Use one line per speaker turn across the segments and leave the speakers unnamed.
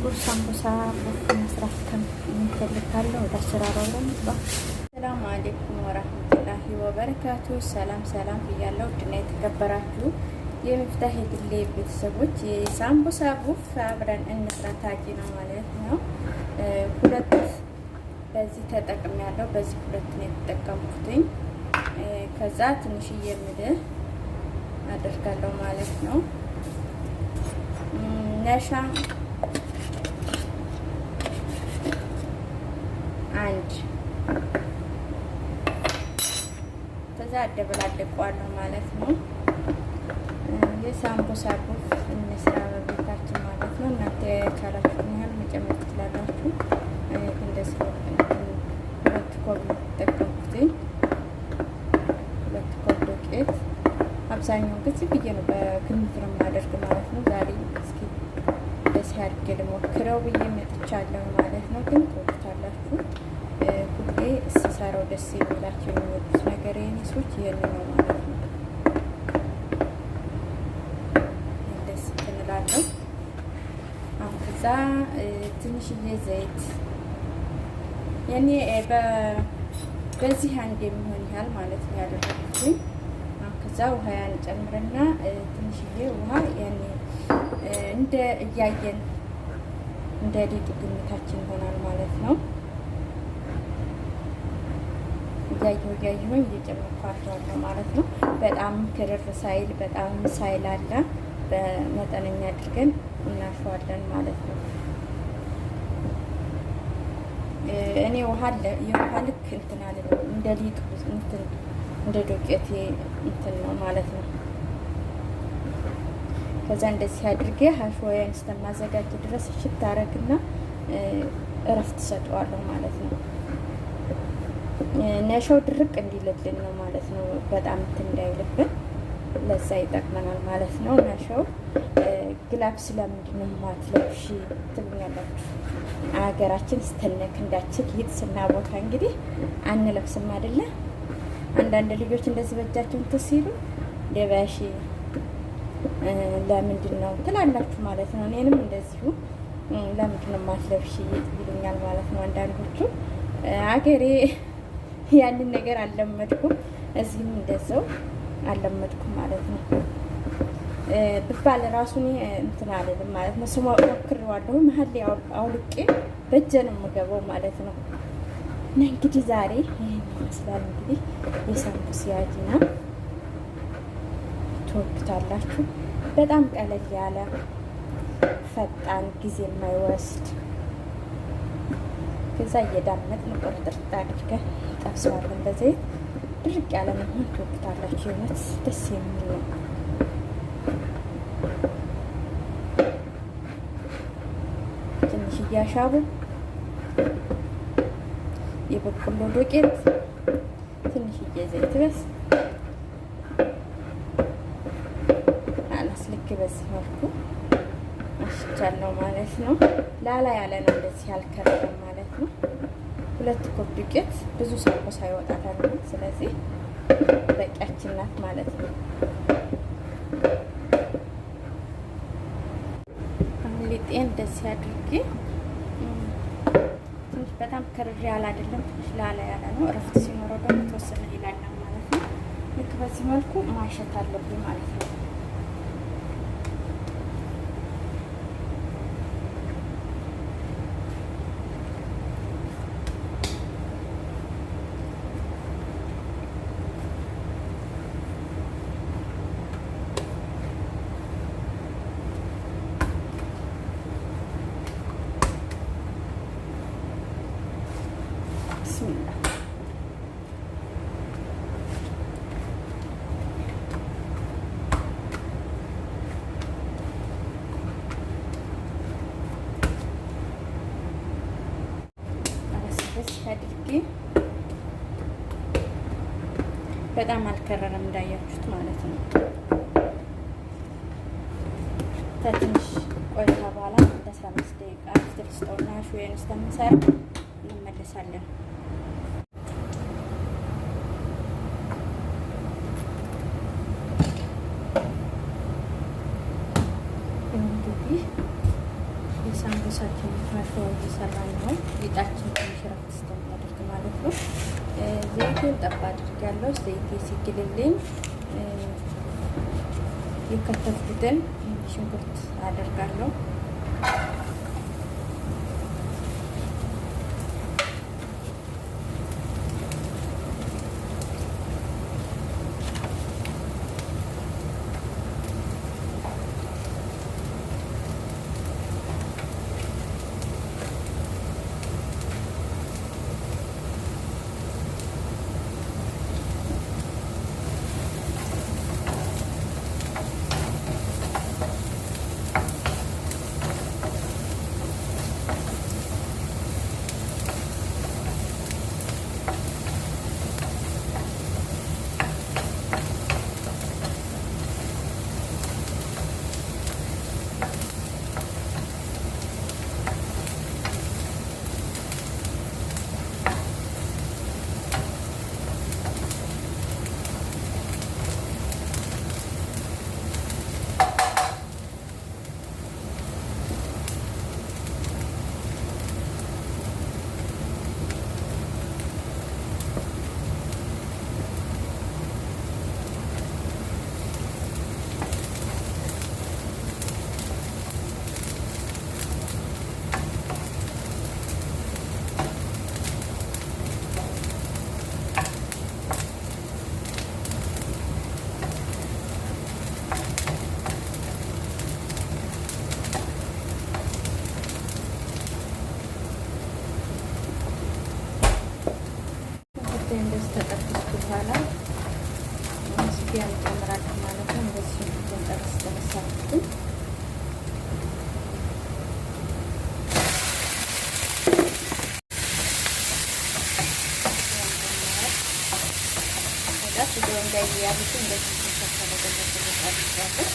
ሳምቡሳ መስራት የሚፈልግ ካለ ወደ አሰራሩ አብረን እንግባ። ሰላም አለይኩም ወራህመቱላሂ ወበረካቱ። ሰላም ሰላም ብያለሁ። ውድና የተከበራችሁ የሚፍታህ የግሌ ቤተሰቦች የሳምቡሳ ቡፍ አብረን እንስራ። ታጂ ነው ማለት ነው። ሁለት በዚህ ተጠቅም ያለው በዚህ ሁለት ነው የተጠቀምኩትኝ። ከዛ ትንሽዬ ምድር አደርጋለሁ ማለት ነው። ነሻ አንድ ከዛ አደበላለቀዋለሁ ማለት ነው። የሳምቡሳ ቡፍ እንስራ በቤታችን ማለት ነው። እናንተ የቻላችሁትን ያህል መጨመር ትችላላችሁ። እንደዚህ ሁለት ኮብ የተጠቀምኩትኝ ሁለት ኮብ ዱቄት። አብዛኛውን ጊዜ ብዬ ነው በግምት ነው የማደርግ ማለት ነው። ዛሬ እስኪ እንደዚህ አድርጌ ልሞክረው ብዬ መጥቻለሁ ማለት ነው። ግን ትወዱታላችሁ። ሁሌ ስሰራው ደስ የሚላቸው የሚወዱት ነገር የኔ ሰዎች ይህን ነው ማለት ነው። ደስ እንላለሁ። አሁን ከዛ ትንሽዬ ዘይት የኔ በዚህ አንድ የሚሆን ያህል ማለት ነው ያደረኩትኝ። ከዛ ውሃ ያን ጨምርና ትንሽዬ ውሃ ያኔ እንደ እያየን እንደ ሊጡ ግምታችን ይሆናል ማለት ነው። እያየሁ እያየሁኝ እየጨመርኳቸዋለሁ ማለት ነው። በጣም ክርር ሳይል በጣም ሳይላላ በመጠነኛ አድርገን እናሸዋለን ማለት ነው። እኔ ውሃ የውሃ ልክ እንትን አልልም፣ እንደ ሊጡ እንትን እንደ ዶቄቴ እንትን ነው ማለት ነው። ከዛ እንደዚህ አድርጌ ሀሽወያን እስከማዘጋጅ ድረስ እሽት አረግና እረፍት ሰጠዋለሁ ማለት ነው። ነሻው ድርቅ እንዲልልን ነው ማለት ነው። በጣም እንትን እንዳይልብን ለዛ ይጠቅመናል ማለት ነው። ነሻው gloves ለምንድን ነው የማትለብሺ ትሉኛላችሁ። አገራችን ስተነክ እንዳችን ሊጥ ስናቦካ እንግዲህ አንለብስም አይደለ? አንዳንድ ልጆች እንደዚህ በእጃቸው እንትን ሲሉ ልበሺ ለምንድን ነው ትላላችሁ ማለት ነው። እኔንም እንደዚሁ ለምንድን ነው የማትለብሺ ይሉኛል ማለት ነው አንዳንዶቹ። አገሬ ያንን ነገር አልለመድኩም፣ እዚህም እንደዛው አልለመድኩም ማለት ነው። ብባል ራሱ እኔ እንትን አልልም ማለት ነው። ስሞ ሞክሬዋለሁ። መሀል ላይ አውልቄ በእጄ ነው የምገባው ማለት ነው። እና እንግዲህ ዛሬ ይህን ይመስላል እንግዲህ የሳምቡሳ አጂና ትወዱታላችሁ። በጣም ቀለል ያለ ፈጣን ጊዜ የማይወስድ ከዛ እየዳመጥን ቁርጥርጥ አድርገን ጠብሰዋለን በዘይት ድርቅ ያለ መሆን ትወዱታላችሁ። የእውነት ደስ የሚል ነው። ትንሽ እያሻቡ የበቆሎ ዱቄት ትንሽዬ ዘይት በስ አላስ ልክ በዚህ መልኩ አሽቻለሁ ማለት ነው። ላላ ያለ ነው እንደዚህ ያልከረረም ማለት ነው። ሁለት ኮብ ዱቄት ብዙ ሳምቡሳ ይወጣታል። ስለዚህ በቂያችን ናት ማለት ነው። አሁን ሊጤን እንደዚህ አድርጌ ትንሽ በጣም ክርር ያለ አይደለም፣ ትንሽ ላላ ያለ ነው። እረፍት ሲኖረው ደግሞ የተወሰነ ይላል ማለት ነው። ልክ በዚህ መልኩ ማሸት አለብኝ ማለት ነው። ብስሚላ አድርጌ በጣም አልከረረም እንዳያችሁት ማለት ነው። ከትንሽ ቆይታ በኋላ እንደ 15 ደቂቃ ልስጠውና ሹዌን እስከምሰራ እንመለሳለን። እንግዲህ የሳምቡሳ በዶነሳችን حشوة እየሰራን ነው። ሊጣችን ትንሽ ረፍት እስከሚያደርግ ማለት ነው። ዘይቴን ጠብ አድርጋለሁ። ዘይቴ ሲግልልኝ የከተፍኩትን ሽንኩርት አደርጋለሁ። እንደዚህ ተጠብስኩ በኋላ ስጋ እንጨምራለን ማለት ነው። እንደዚህ ሽንኩርቱን ጠበስ ጠበስ አድርጉ። ስጋው እንዳይያያዝ እንደዚህ ተከተለ አድርጋለሁ።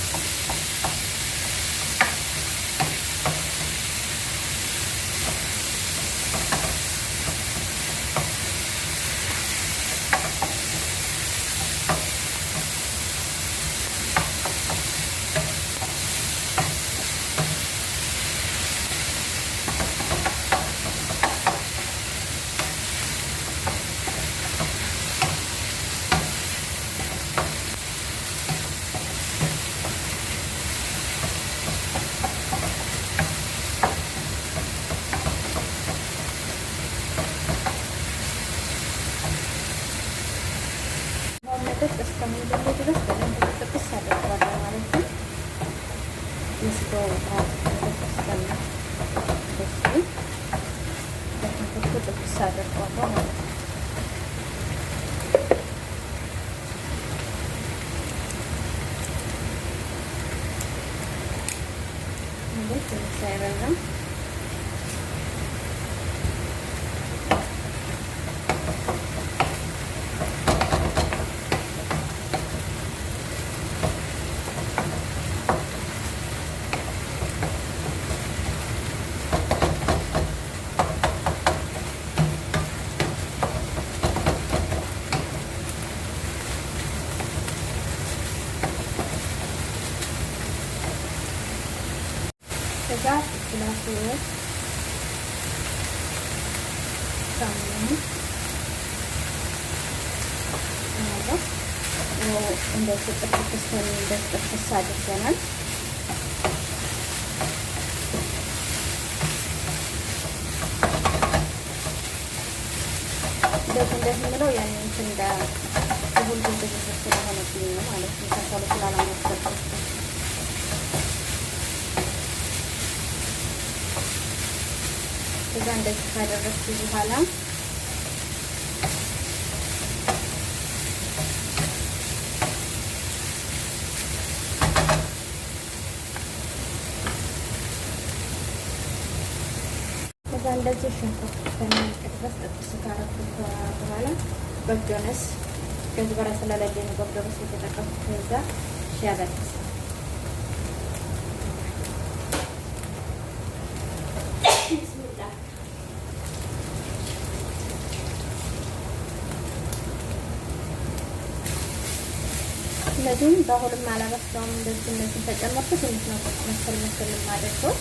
መጠጥ እስከሚልልኝ ድረስ በደንብ ጥብስ አደርገዋለሁ ማለት ነው። የስጋው ውሃ መጠጥ እስከሚደርስልኝ በሽንኩርቱ ጥብስ አደርገዋለሁ ማለት ነው። እንዴት ትንሽ አይበዛም? ከዛ ፍላስወት ሳሙን እንደዚህ ጥፍጥፍ ጥፍስ አድርገናል። እንደዚህ እንደዚህ የምለው ያንን እንትን እንደ ሁሉ ስለሆነብኝ ነው ማለት ነው። ከሰሉ ስላላመሰልኩት ከዛ እንደዚህ ካደረግኩ በኋላ ከዛ እንደዚህ ሽንኩርት እስከሚያልቅ ድረስ ጥብስ ካረኩት በኋላ بقدونس كزبرة ስለሌለኝ ነው بقدونس የተጠቀምኩት። ከዛ شبت እነዚህም በሁሉም አላበስለውም። እንደዚህ እነዚህን ተጨመርኩ። ትንሽ ነው መሰል መሰል የማደርገው።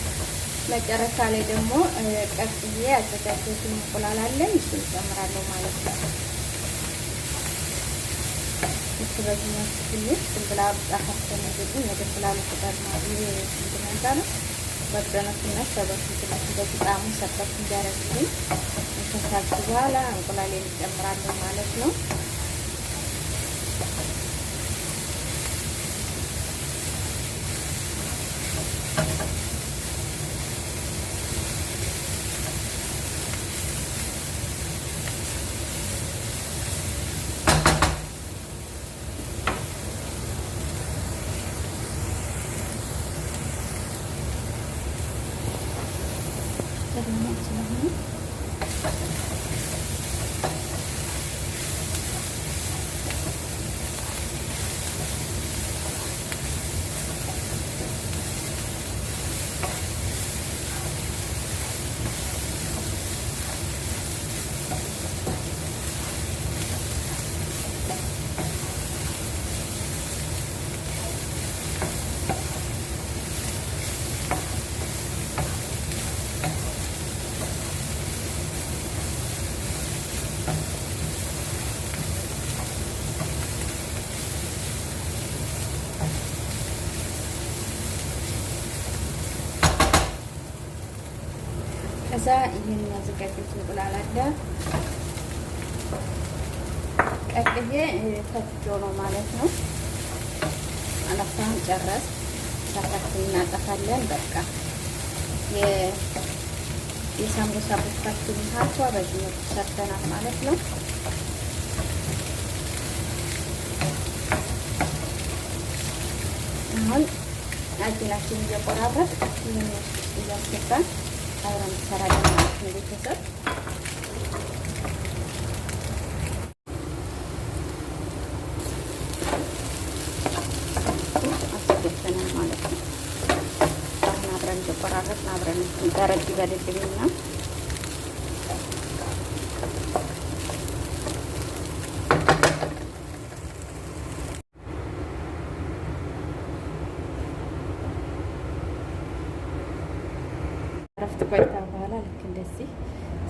መጨረሻ ላይ ደግሞ ቀቅዬ ያዘጋጀሁትን እንቁላል አለኝ፣ እሱን እጨምራለሁ ማለት ነው። ልክ በዚህ መልኩ ትንሽ ድንብላሉ ጣፋቸው ምግብ የድንብላሉ ቅጠል ነው። ይሄ እንትን ነው በቅደነትና ሸበቱ ትንሽ እንደዚህ ጣዕሙን ሰበት እንዲያደርግልኝ ከሳልኩ በኋላ እንቁላሌን እጨምራለሁ ማለት ነው። ስለሆነ ከዛ ይህን ያዘጋጀሁት እንቁላል አለ ቀቅዬ ከትቼው ነው ማለት ነው። አላፍታውን ጨረስ እሳታችንን እናጠፋለን። በቃ የሳምቡሳ ቡካችን ሀቷ በዚህ መልኩ ሰርተናል ማለት ነው። አሁን አጅናችን እየቆራረጥ ይህን ውስጥ እያስገባን አብረን እንሰራለን ማለት ነው ቤተሰብ። አስገብተናል ማለት ነው። አሁን አብረን እየቆራረጥን አብረን በረድ ይበልልኝና ረፍት ቆይታ በኋላ ልክ እንደዚህ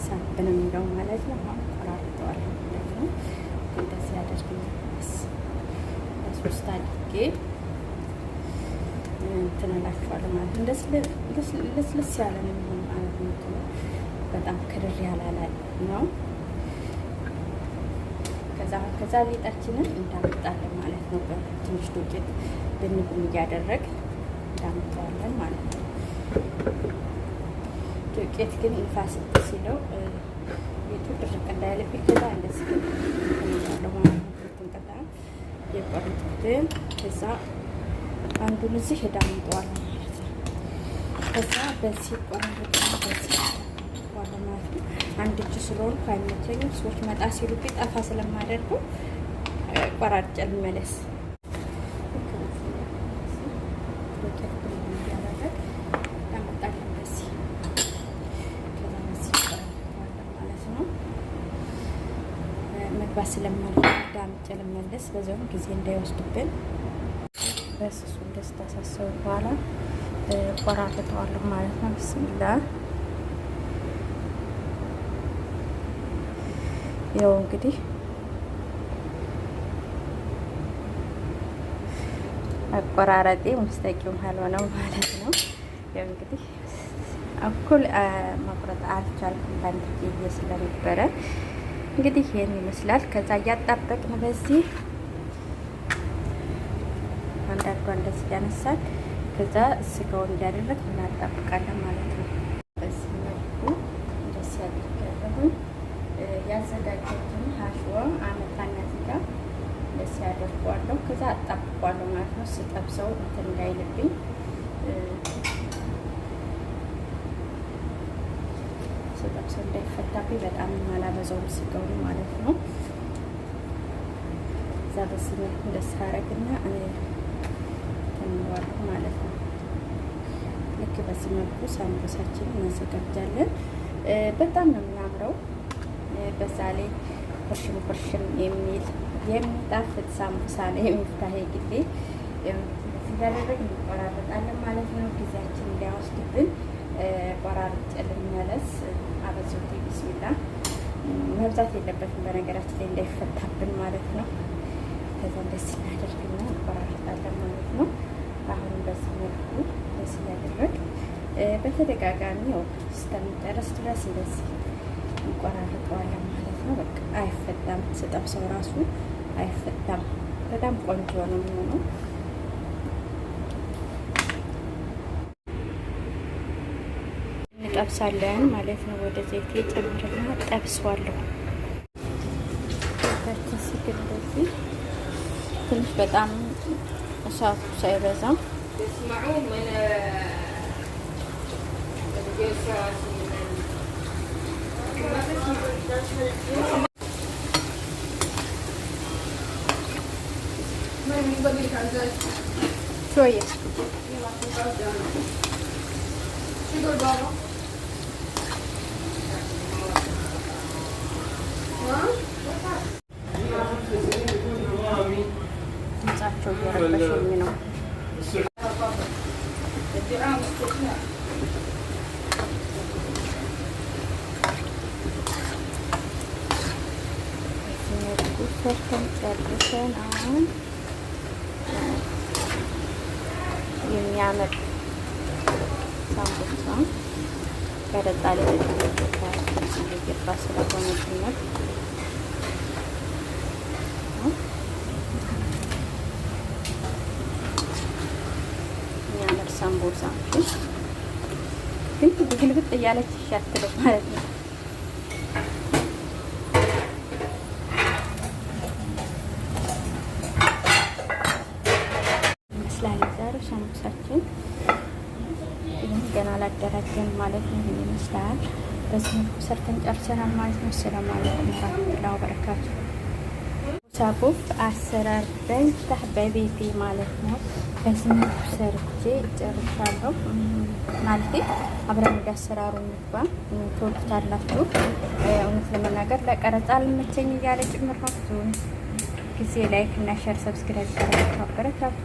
ሳብ ነው የሚለው ማለት ነው። አሁን ቆራርጠዋለሁ ማለት ነው። እንደዚህ አደርግና ለሶስት አድርጌ እንትን እላችኋለሁ ማለት ነው። እንደዚህ ልስልስ ያለ ነው የሚሆን ማለት ነው። በጣም ክርር ያላለ ነው። ከዛ ሊጣችንን እንዳመጣለን ማለት ነው። በትንሽ ዱቄት ብንብን እያደረግ እንዳመጣዋለን ማለት ነው። ዱቄት ግን ንፋስ ሲለው ሊጡ ድርቅ እንዳይልብኝ ከዛ እንደዚህ ያለው ማለት ነው። ሁለቱን ቀጣ የቆረጥኩትን ከዛ አንዱን እዚህ እዳምጠዋለሁ ማለት ነው። ከዛ በዚህ ቆራርጥ በዚህ ዋለ ማለት ነው። አንድ እጅ ስለሆንኩ አይመቸኝም። ሰዎች መጣ ሲሉብኝ ጠፋ ስለማደርገው ቆራርጬ ልመለስ። ዱቄት እያደረግ እናመጣለን በዚህ ከዛ በዚህ ቆራርጠዋለን ማለት ነው። መግባት ስለማልፈልግ ዳምጬ ልመለስ፣ በዚያውም ጊዜ እንዳይወስድብን በስሱ እንደዚህ ታሳሰቡ በኋላ ቆራርጠዋለሁ ማለት ነው። ብስሚላ ያው እንግዲህ አቆራረጤ ሙስተቂም አልሆነም ማለት ነው። ያው እንግዲህ እኩል መቁረጥ አልቻልኩም በአንድ ጊዜ ስለነበረ እንግዲህ ይሄን ይመስላል። ከዛ እያጣበቅን በዚህ አንዳንዷ እንደዚህ እያነሳን ከዛ ስጋውን እያደረግ እናጣብቃለን ማለት ነው። በዚህ መልኩ እንደዚህ አድርጋለሁኝ። ያዘጋጀሁትን ሀሽዋ አመጣና እዚህ ጋር እንደዚህ አደርገዋለሁ። ከዛ አጣብቋለሁ ማለት ነው። ስጠብሰው እንትን እንዳይልብኝ ስጠብሰው እንዳይፈታብኝ በጣም አላበዛውም ስጋውን ማለት ነው። እዛ በዚህ መልኩ እንደዚህ አደርግና እንለዋለሁ ማለት ነው። ልክ በዚህ መልኩ ሳምቡሳችንን እናዘጋጃለን። በጣም ነው የሚያምረው። በዛ ላይ ኩርሽም ኩርሽም የሚል የሚጣፍጥ ሳምቡሳ ነው የሚፍታሄ ጊዜ እያደረግን እንቆራረጣለን ማለት ነው። ጊዜያችን እንዳይወስድብን ቆራርጬ ልመለስ። አበዛሁት። ቢስሚላ መብዛት የለበትም በነገራችን ላይ እንዳይፈታብን ማለት ነው። ከዛ እንደዚህ እናደርግና እንቆራርጣለን ማለት ነው። አሁን በዚህ መልኩ እንደዚህ እያደረግ በተደጋጋሚ ያው እስከሚጨርስ ድረስ እንደዚህ እንቆራርጠዋለን ማለት ነው። በቃ አይፈታም፣ ስጠብሰው ራሱ አይፈታም። በጣም ቆንጆ ነው የሚሆነው። እንጠብሳለን ማለት ነው። ወደ ዘይት ጨምርና ጠብሰዋለሁ። ታችን ሲግል እንደዚህ ትንሽ በጣም እሳቱ ሳይበዛ شوية.
شو يقول بابا؟ ها؟
ድምጻቸው እየረበሸኝ ነው። በዚህ መልኩ ሰርተን ጨርሰን አሁን የሚያምር ሳምቡሳ ቀረጻ ላይ እየገባ ስለሆነ ጭምር የሚያምር ሳምቡሳ ግን ግልብጥ እያለች ይሻትለው ማለት ነው። ይመስላል የዛሬው ሳምቡሳችን። ይህን ገና አላደራጀን ማለት ነው። ይህን ይመስላል። በዚህ መልኩ ሰርተን ጨርሰናል ማለት ነው። ሰላም አለይኩም ወራህመቱላሂ ወበረካቱ። ሳቡፍ አሰራር በሚፍታህ በቤቴ ማለት ነው። በዚህ መልኩ ሰርቼ ጨርሻለሁ ማለት አብረን ወደ አሰራሩ እንግባ። ትወዱታላችሁ። እውነት ለመናገር ለቀረጻ አልመቸኝ እያለ ጭምር ነው። ብዙውን ጊዜ like እና share፣ subscribe ካረጋችሁ አበረታቱ።